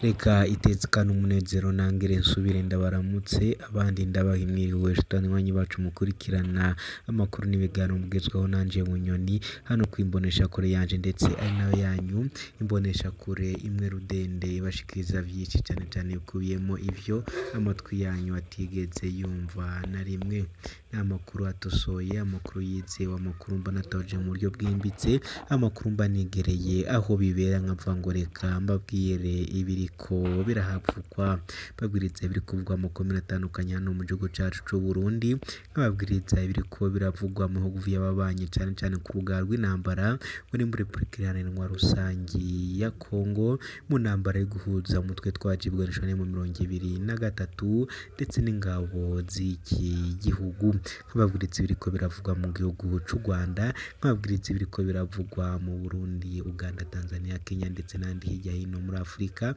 Reka itekane umunezero nangere nsubire ndabaramutse abandi ndabaha mwiriwe nshuti banywanyi bacu mukurikirana amakuru n'ibiganiro mugezweho nanje Bunyoni hano kw'imboneshakure yanje ndetse ari nayo yanyu imboneshakure imwe rudende ibashikiriza vyinshi cane cane bikubiyemo ivyo amatwi yanyu atigeze yumva na rimwe. Amakuru atosoye, amakuru yizewe, amakuru mba natoje mu buryo bwimbitse, amakuru mba nigereye aho bibera nkavuga ngo reka mbabwire ibiriko birahavugwa, mbabwiriza ibiri kuvugwa mu makomine atandukanye hano mu gihugu cacu c'Uburundi, nkababwiriza ibiriko biravugwa mu bihugu vy'ababanyi cane cane ku rubuga rw'intambara muri Repubulika Iharanira Rusangi ya Kongo, mu ntambara yo guhuza umutwe twacibwa mu 2023 ndetse n'ingabo z'iki gihugu, nkababwiriza ibiriko biravugwa mu gihugu c'u Rwanda, nkababwiriza ibiriko biravugwa mu Burundi, Uganda, Tanzania, Kenya ndetse n'ahandi hirya hino muri Afurika,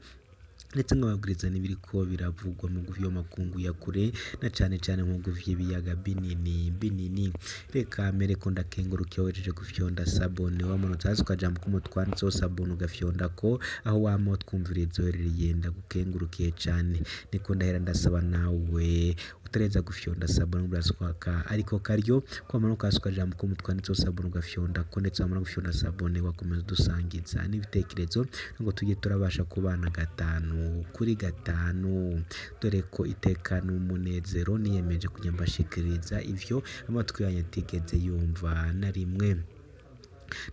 ndetse nkababwiriza n'ibiriko biravugwa mu bihugu vy'amakungu ya kure na cane cane mu bihugu vy'ibiyaga binini binini. Reka mpereko ndakengurukiye wejeje gufyonda sabone wamanutse hasi ukajambo k'umutwe wanditseho sabone ugafyondako aho wama utwumviriza uherereye ndagukengurukiye cane. Niko ndahera ndasaba nawe utareza gufyonda sabone uraswaka ariko karyo kwamanuka hasi ukajambo k'umutwe wanditseho sabone ugafyondako ndetse wamara gufyonda sabone wakomeza udusangiza n'ibitekerezo ngo tujye turabasha kubana gatanu kuri gatanu, dore ko iteka n'umunezero niyemeje kujya mbashikiriza ivyo amatwi yanyu atigeze yumva na rimwe.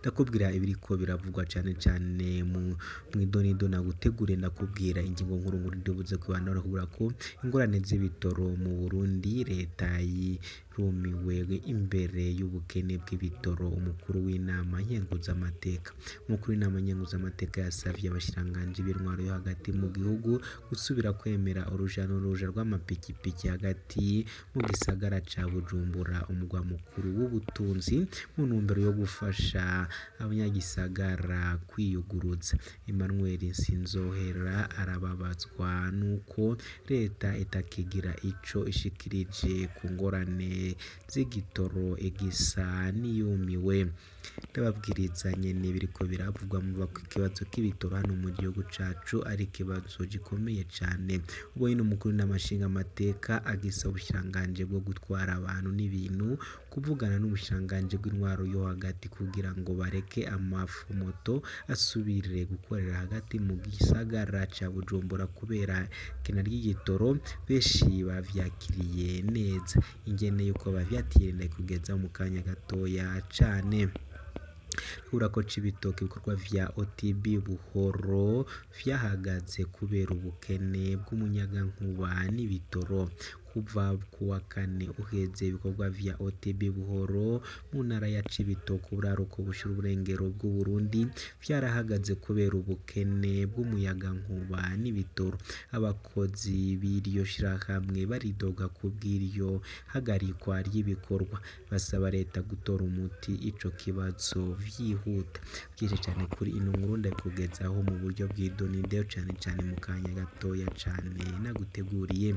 Ndakubwira ibiriko biravugwa cane cane mu mwidonido naguteguriye, ndakubwira ingingo nkuru nkuru ndibuze kwibanda, ndakubwira ko ingorane z'ibitoro mu Burundi leta yirumiwe imbere y'ubukene bw'ibitoro. Umukuru w'inama nkenguzamateka, umukuru w'inama nkenguzamateka yasavye abashikiranganji b'intwaro yo hagati mu gihugu gusubira kwemera uruja n'uruja rw'amapikipiki hagati mu gisagara ca Bujumbura, umugwa mukuru w'ubutunzi, mu ntumbero yo gufasha abanyagisagara kwiyuguruza. Emmanuel Sinzohera arababazwa nuko leta itakigira ico ishikirije ku ngorane z'igitoro igisa n'iyumiwe. Ndababwiriza nyene biriko biravugwa muva ku kibazo k'ibitoro hano mu gihugu cacu ari ikibazo gikomeye cane. Ubwo nyene umukuru w'inama nshingamateka agisaba ubushikiranganji bwo gutwara abantu n'ibintu kuvugana n'ubushikiranganji bw'intwaro yo hagati kugira ngo bareke amamoto asubire gukorera hagati mu gisagara ca Bujumbura kubera ikena ry'igitoro. Benshi bavyakiriye neza, ingene yuko bavyakiriye ndayikugeza mu kanya gatoya cane. Kubura ko Cibitoke ibikorwa vya OTB Buhoro vyahagaze kubera ubukene bw'umuyagankuba n'ibitoro. Kuva kuwa kane uheze ibikorwa vya OTB Buhoro mu ntara ya Cibitoke uburaruko bushira uburengero bw'Uburundi vyarahagaze kubera ubukene bw'umuyagankuba n'ibitoro. Abakozi b'iryo shirahamwe baridoga kubw'iryo hagarikwa ry'ibikorwa, basaba leta gutora umuti ico kibazo vyihuta. Vyinshi cane kuri ino nkuru ndabikugezaho mu buryo bw'idonido cane cane mu kanya gatoya cane naguteguriye.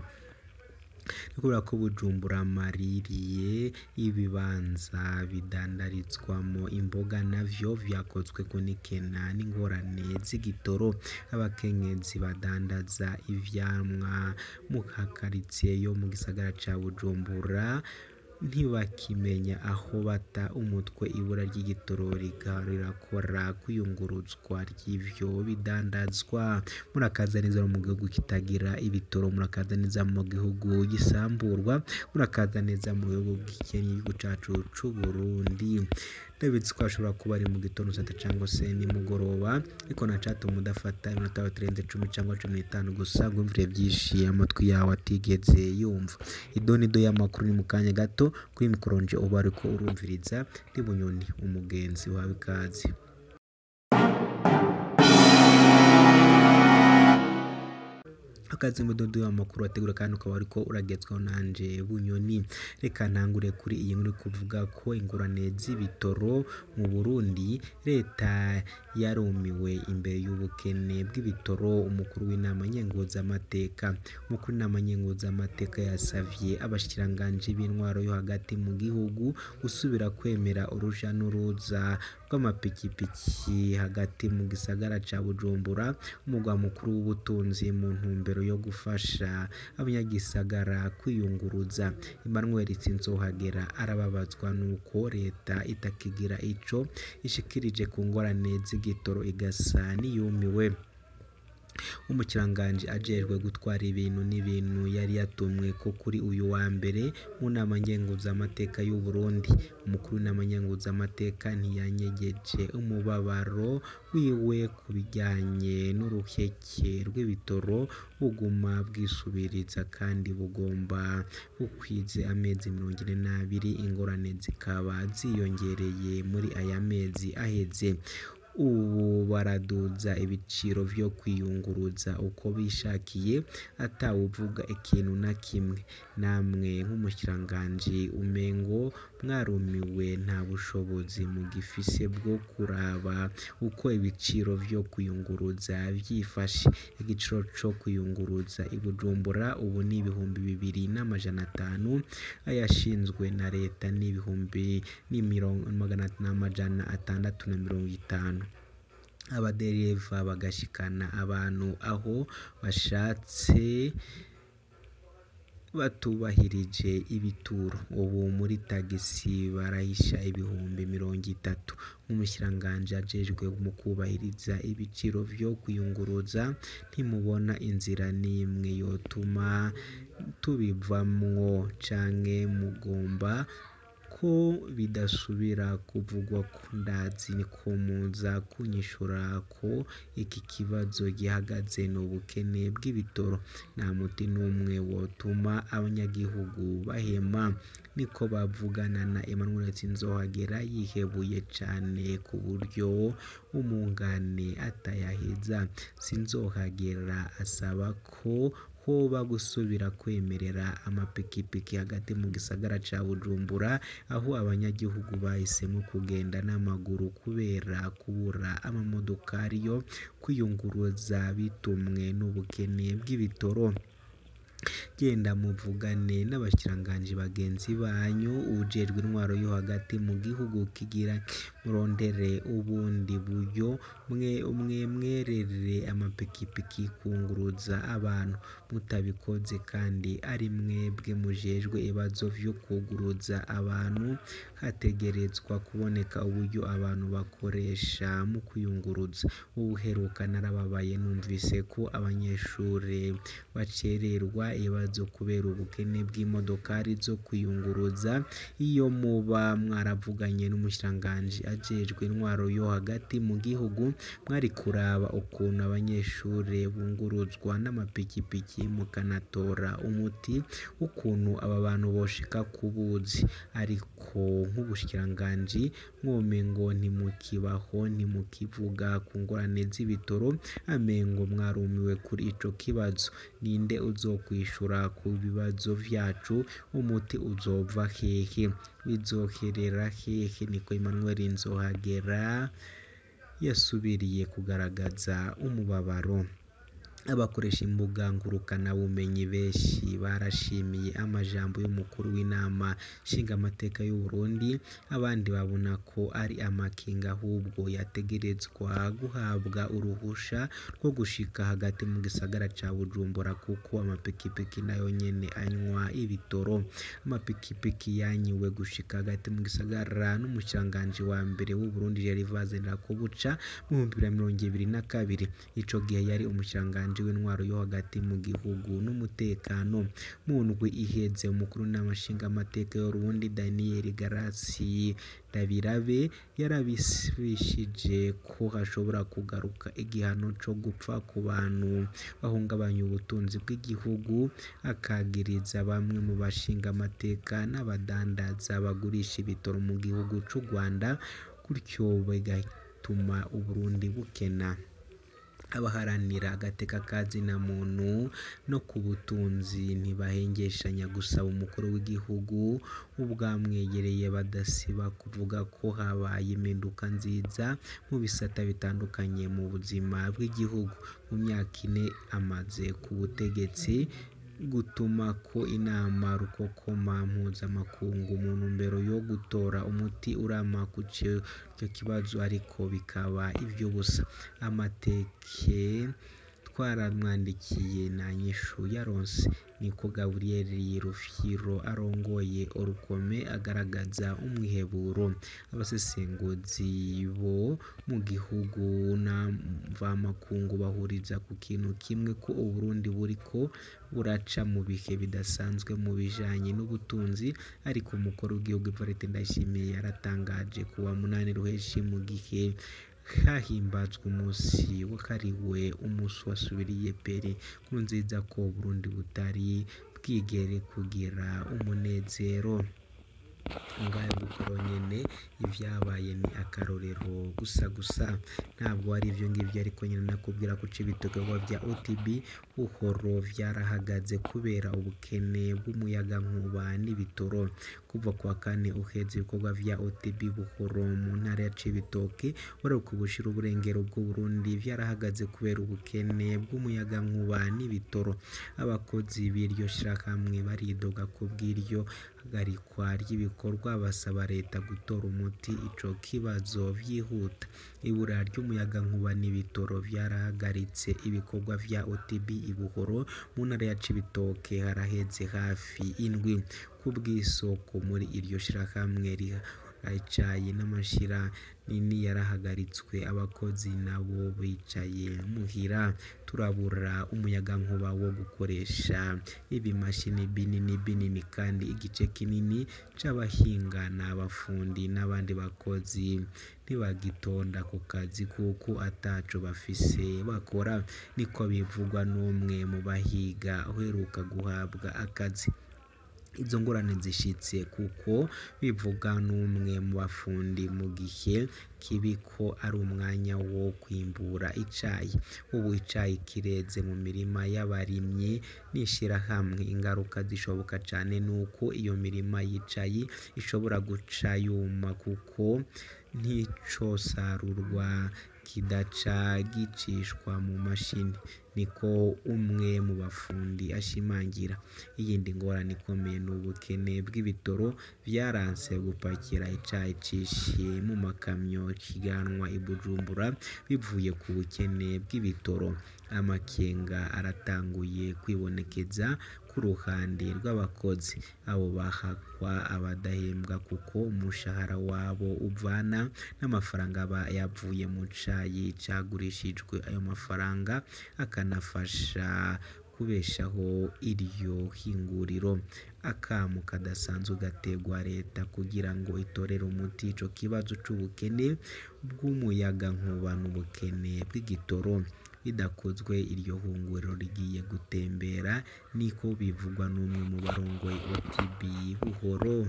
Kubera ko Bujumbura maririye ibibanza bidandarizwamo imboga navyo vyakozweko n'ikena n'ingorane z'igitoro. Abakenyezi badandaza ivyamwa mu kakaritsiye yo mu gisagara ca Bujumbura ntibakimenya aho bata umutwe, ibura ry'igitoro rirakora kwiyunguruzwa ry'ivyo bidandazwa. Murakaza neza mu gihugu kitagira ibitoro, murakaza neza mu gihugu gisamburwa, murakaza neza mu gihugu gikennye igihugu cacu c'Uburundi. Ndabizi ko hashobora kuba ari mu gitondo saa sita cangwa se nimugoroba, ariko ntacatuma udafata iminota itarenze 10 cangwa 15 gusa ngo wumvire vyinshi amatwi yawe atigeze yumva. Idonido y'amakuru ni mu kanya gato, kuri mikoro nje uba ariko urumviriza ndi Bunyoni umugenzi wawe ikaze. Akazi mu dodo y'amakuru ategura kandi ukaba ariko uragezwaho nanje Bunyoni. Reka ntangure kuri iyi nkuru kuvuga ko ingorane z'ibitoro mu Burundi leta yarumiwe imbere y'ubukene bw'ibitoro. Umukuru w'inama nkenguzamateka Umukuru w'inama nkenguzamateka yasavye abashikiranganji b'intwaro yo hagati mu gihugu gusubira kwemera uruja n'uruza rw'amapikipiki hagati mu gisagara ca Bujumbura, umugwa mukuru w'ubutunzi, mu ntumbero yo gufasha abanyagisagara kwiyunguruza. Emmanuel Sinzohagera arababazwa nuko leta itakigira ico ishikirije ku ngorane z'igitoro, igasa n'iyumiwe. Umukiranganji ajejwe gutwara ibintu n'ibintu yari yatumwe ko kuri uyu wa mbere mu nama nkenguzamateka y'u Burundi. Umukuru w'inama nkenguzamateka ntiyanyegeje umubabaro wiwe ku bijanye n'uruheke rw'ibitoro buguma bwisubiriza kandi bugomba bukwize amezi 42, ingorane zikaba ziyongereye muri aya mezi aheze. Ubu baraduza ibiciro vyo kwiyunguruza uko bishakiye, atawuvuga ikintu na kimwe. Namwe nk'umushikiranganji umengo mwarumiwe, nta bushobozi mugifise bwo kuraba uko ibiciro vyo kwiyunguruza vyifashe. Igiciro co kwiyunguruza i Bujumbura ubu ni 2500, ayashinzwe na leta ni 2650. Abadereva bagashikana abantu aho bashatse batubahirije ibituro. Ubu muri tagisi barahisha 30,000. Nk'umushikiranganji ajejwe mu kubahiriza ibiciro vyo kwiyunguruza, ntimubona inzira n'imwe yotuma tubivamwo, canke mugomba ko bidasubira kuvugwa? Ndazi ko muza kunyishura ko iki kibazo gihagaze n'ubukene bw'ibitoro. Nta muti n'umwe wotuma abanyagihugu bahema, niko bavugana na Emmanuel Sinzohagera yihebuye cane ku buryo umungane atayaheza. Sinzohagera asaba ko hoba gusubira kwemerera amapikipiki hagati mu gisagara ca Bujumbura, aho abanyagihugu bahisemwo kugenda n'amaguru kubera kubura amamodokari yo kwiyunguruza bitumwe n'ubukene bw'ibitoro. Genda muvugane n'abashikiranganji bagenzi banyu, uwujejwe intwaro yo hagati mu gihugu, kigira murondere ubundi buryo mwemwerere amapikipiki kunguruza abantu. Mutabikoze kandi ari mwebwe mujejwe ibibazo vyo kuguruza abantu, hategerezwa kuboneka uburyo abantu bakoresha mu kwiyunguruza. Ubuheruka narababaye numvise ko abanyeshure bacererwa ibibazo kubera ubukene bw'imodokari zo kwiyunguruza. Iyo muba mwaravuganye n'umushikiranganji ajejwe intwaro yo hagati mu gihugu, mwari kuraba ukuntu abanyeshure bunguruzwa n'amapikipiki, mukanatora umuti w'ukuntu aba bantu boshika ku buzi. Ariko nk'ubushikiranganji mwomengo ntimukibaho, ntimukivuga ku ngorane z'ibitoro, amengo mwarumiwe kuri ico kibazo. Ninde uzokwishura ku bibazo vyacu? Umuti uzova hehe? Bizoherera hehe? Niko Emmanuel Nzohagera yasubiriye kugaragaza umubabaro. Abakoresha imbuga ngurukanabumenyi benshi barashimiye amajambo y'umukuru w'inama nshingamateka y'u Burundi, abandi babona ko ari amakenga ahubwo yategerezwa guhabwa uruhusha rwo gushika hagati mu gisagara ca Bujumbura, kuko amapikipiki nayo nyene anywa ibitoro. Amapikipiki yanyiwe gushika hagati mu gisagara n'umushikiranganji wa mbere w'u Burundi Gervais Ndirakobuca mu 2022. Ico gihe yari umushikiranganji w'intwaro yo hagati mu gihugu n'umutekano. Mu ndwi iheze, umukuru w'inama nshingamateka y'Uburundi Daniel Garasi Ndabirabe yarabisibishije ko hashobora kugaruka igihano co gupfa ku bantu bahungabanya ubutunzi bw'igihugu, akagiriza bamwe mu bashingamateka n'abadandaza bagurisha ibitoro mu gihugu c'u Rwanda, gutyo bigatuma Uburundi bukena. Abaharanira agateka ka zina muntu no ku butunzi ntibahengeshanya gusaba umukuru w'igihugu ubwamwegereye badasiba kuvuga ko habaye impinduka nziza mu bisata bitandukanye mu buzima bw'igihugu. Mu myaka 4 amaze ku butegetsi, gutuma ko inama rukokoma mpuzamakungu mu ntumbero yo gutora umuti urama ku ico kibazo, ariko bikaba ivy'ubusa. Amateke twaramwandikiye nta nyishu yaronse, niko Gabriel Rufyiro arongoye Orukome agaragaza umwiheburo. Abasesenguzi bo mu gihugu na mvamakungu bahuriza ku kintu kimwe, ko Uburundi buriko buraca mu bihe bidasanzwe mu bijanye n'ubutunzi, ariko umukuru w'igihugu Evariste Ndayishimiye yaratangaje kuwa 8 Ruheshi mu gihe hahimbazwa umunsi wahariwe umunsi wasubiriye Pierre Nkurunziza ko Uburundi butari bwigere kugira umunezero. Ngayo nguko nyene ivyabaye ni akarorero gusa gusa, ntabwo ari ivyo ngivyo, ariko nyene nakubwira ko ibikorwa vya OTB Buhoro vyarahagaze kubera ubukene bw'umuyagankuba n'ibitoro. Kuva kuwa kane uheze ibikorwa vya OTB Buhoro mu ntara ya Cibitoke uheruka gushira uburengero bw'Uburundi vyarahagaze kubera ubukene bw'umuyagankuba n'ibitoro. Abakozi b'iryo shirahamwe baridoga kubw'iryo hagarikwa ry'ibikorwa, basaba leta gutora umuti ico kibazo vyihuta. Ibura ry'umuyagankuba n'ibitoro vyarahagaritse ibikorwa vya OTB i Buhoro mu ntara ya Cibitoke haraheze hafi indwi. Kubw'isoko muri iryo shirahamwe ricaye n'amashira nini yarahagaritswe, abakozi nabo bicaye muhira. Turabura umuyagankuba wo gukoresha ibimashini binini binini, kandi igice kinini c'abahinga n'abafundi n'abandi bakozi ntibagitonda ku kazi kuko ataco bafise bakora, niko bivugwa n'umwe mu bahiga uheruka guhabwa akazi. Izo ngorane zishitse kuko bivuga n'umwe mu bafundi mu gihe kibi ko ari umwanya wo kwimbura icayi. Ubu icayi kireze mu mirima y'abarimyi n'ishirahamwe. Ingaruka zishoboka cane nuko iyo mirima y'icayi ishobora guca yuma kuko nticosarurwa kidaca gicishwa mu mashini, niko umwe mu bafundi ashimangira. Iyindi ngorane ikomeye n'ubukene bw'ibitoro, vyaranse gupakira icayi cishe mu makamyo kiganwa i Bujumbura bivuye ku bukene bw'ibitoro. Amakenga aratanguye kwibonekeza ku ruhande rw'abakozi, abo bahakwa abadahembwa kuko umushahara wabo uvana n'amafaranga aba yavuye mu cayi cagurishijwe. Ayo mafaranga akanafasha kubeshaho iryo hinguriro. Akamo kadasanzwe gategwa leta kugira ngo itorere umuti ico kibazo c'ubukene bw'umuyagankuba n'ubukene bw'igitoro. Bidakozwe iryo hunguriro rigiye gutembera, niko bivugwa n'umwe mu barongoye OTB Buhoro.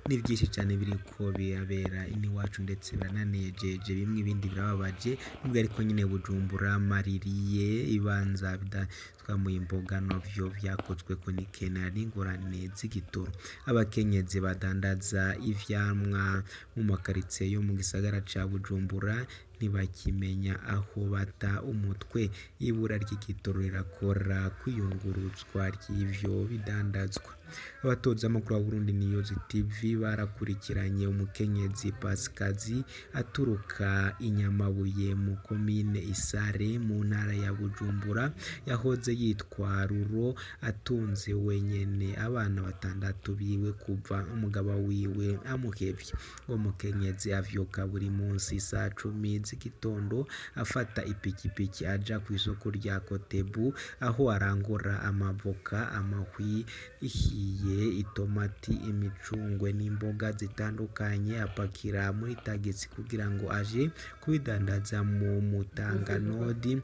Ni vyinshi cane biriko birabera iwacu ndetse birananejeje, bimwe ibindi birababaje, nubwo ariko nyene Bujumbura maririye ibanza bidatwamuye imboga navyo vyakozweko n'ikena n'ingorane z'igitoro. Abakenyezi badandaza ivyamwa mu makaritsiye yo mu gisagara ca Bujumbura ntibakimenya aho bata umutwe. Ibura ry'igitoro rirakora kwiyungurutswa ry'ivyo bidandazwa. Abatoza amakuru ba Burundi News TV barakurikiranye umukenyezi Pasikazi aturuka i Nyamabuye mu komine Isare mu ntara ya Bujumbura, yahoze yitwa Ruro, atunze wenyene abana 6 biwe kuva umugabo wiwe amuhevye. Uwo mukenyezi avyuka buri munsi saa 10 z'igitondo afata ipikipiki aja kw'isoko rya Kotebu aho arangura amavoka, amahwi, ihiye, itomati, imicungwe n'imboga zitandukanye, apakira muri tagisi kugira ngo aje kubidandaza mu Mutanganodi.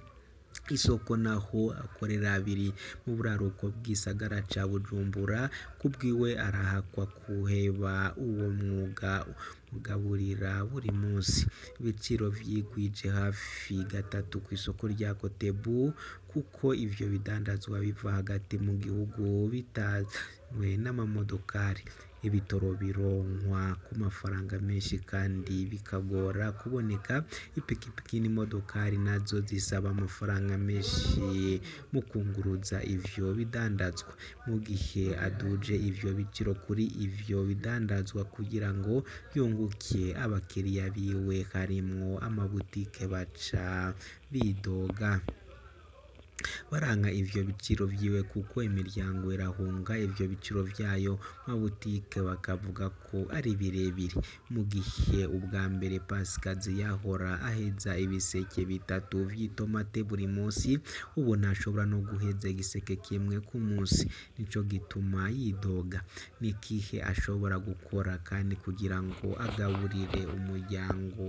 Isoko naho akorera abiri mu buraruko bw'isagara ca Bujumbura, kubwiwe arahakwa kuheba uwo mwuga umugaburira buri munsi. Ibiciro vyigwije hafi gatatu kw'isoko rya Kotebu kuko ivyo bidandazwa biva hagati mu gihugu bitanywe n'amamodokari. Ibitoro bironkwa ku mafaranga menshi kandi bikagora kuboneka, ipikipiki n'imodokari nazo zisaba amafaranga menshi mu kunguruza ivyo bidandazwa. Mu gihe aduje ivyo biciro kuri ivyo bidandazwa kugira ngo yunguke, abakiriya biwe harimwo amabutike baca bidoga. Baranka ivyo biciro vyiwe kuko imiryango irahunga ivyo biciro vyayo mabutike bakavuga ko ari birebire. Mu gihe ubwa mbere Pasikazi yahora aheza ibiseke bitatu vy'itomate buri munsi, ubu ntashobora no guheza igiseke kimwe ku munsi. Nico gituma yidoga. Ni ikihe ashobora gukora kandi kugira ngo agaburire umuryango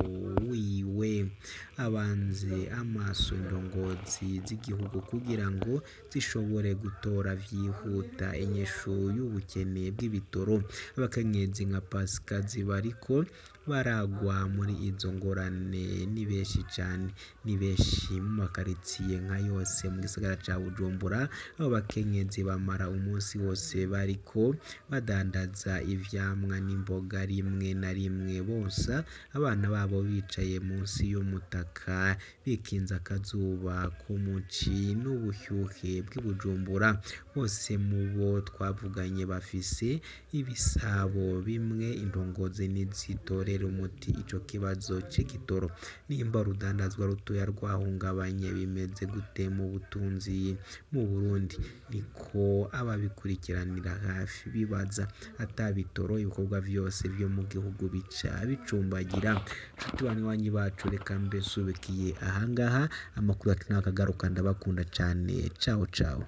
wiwe? Abanze amaso indongozi z'igihugu kugira ngo zishobore gutora vyihuta inyishu y'ubukene bw'ibitoro. Abakenyezi nka Pasikazi bariko baragwa muri izo ngorane ni benshi cane, ni benshi mu makaritsiye nka yose mu gisagara ca Bujumbura. Abo bakenyezi bamara umunsi wose bariko badandaza ivyamwa n'imboga, rimwe na rimwe bonsa abana babo bicaye munsi y'umutaka bikinze akazuba ko muci n'ubushyuhe bw'i Bujumbura. Bose mu bo twavuganye bafise ibisabo bimwe, indongozi ntizitorera umuti ico kibazo c'igitoro. Nimba urudandazwa rutoya rwahungabanye bimeze gute mu butunzi mu Burundi? Niko ababikurikiranira hafi bibaza. Ata bitoro ibikorwa vyose vyo mu gihugu bica bicumbagira. Nshuti banywanyi bacu, reka mbe nsubikiye ahangaha. Amakuru yacu nakagaruka, ndabakunda cane. Ciao ciao.